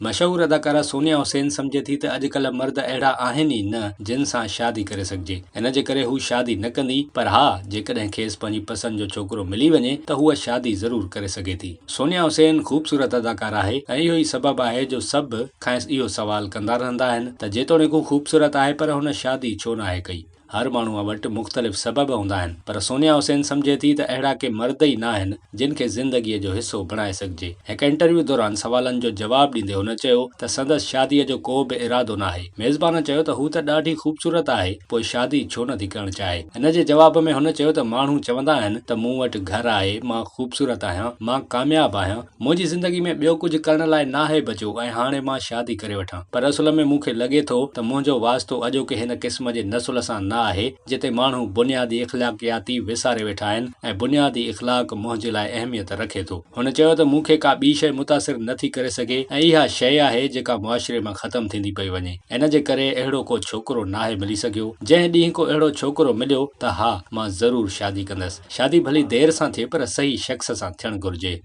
مشهور اداڪاره سونيا حسين سمجهي ٿي ته اڄڪلهه مرد اهڙا آهن ئي نه جن سان شادي ڪري سگهجي، ان جي ڪري هو شادي نه ڪندي، پر ها جيڪڏهن کيس پنهنجي پسند جو ڇوڪرو ملي وڃي ته هوء شادي ضرور ڪري سگهي ٿي. سونيا حسين خوبصورت اداڪاره آهي ۽ اهو ئي سبب آهي جو سڀ کانئس اهو سوال ڪندا رهندا آهن ته جيتوڻيڪ هو خوبصورت آهي پر هن شادي ڇو ناهي ڪئي. هر ماڻهوء وٽ مختلف سبب هوندا آهن، پر سونيا حسين سمجهي ٿي ته اهڙا ڪي مرد ئي ناهن، جن کي زندگيء جو حصو بڻائي سگهجي. هڪ انٽرويو دوران سوالن جو جواب ڏيندي هن چيو ته سندس شاديء جو ڪو به ارادو ناهي. ميزبان چيو ته هو ته ڏاڍي خوبصورت آهي، پوء شادي ڇو نٿي ڪرڻ چاهي؟ ان جي جواب ۾ هن چيو ته ماڻهو چوندا آهن ته مون وٽ گهر آهي، مان خوبصورت آهيان، مان ڪامياب آهيان، منهنجي زندگي ۾ ٻيو ڪجهه ڪرڻ لاء ناهي بچيو ۽ هاڻي مان شادي ڪري وٺان. پر اصل ۾ مون کي لڳي ٿو ته منهنجو واسطو اڄوڪي هن قسم جي نسل سان نه آهي، جتي ماڻهو بنيادي اخلاقياتي وساري ويٺا آهن ۽ بنيادي اخلاق منهنجي لاء اهميت رکي ٿو. هن چيو ته مون کي ڪا ٻي شيء متاثر نه ٿي ڪري سگهي ۽ اها شيء آهي جيڪا معاشري مان ختم ٿيندي پئي وڃي. ان جي ڪري اهڙو ڪو ڇوڪرو ناهي ملي سگهيو. جنهن ڏينهن ڪو اهڙو ڇوڪرو مليو ته ها مان ضرور شادي ڪندس. شادي ڀلي دير سان ٿئي پر صحيح شخص سان ٿيڻ گهرجي.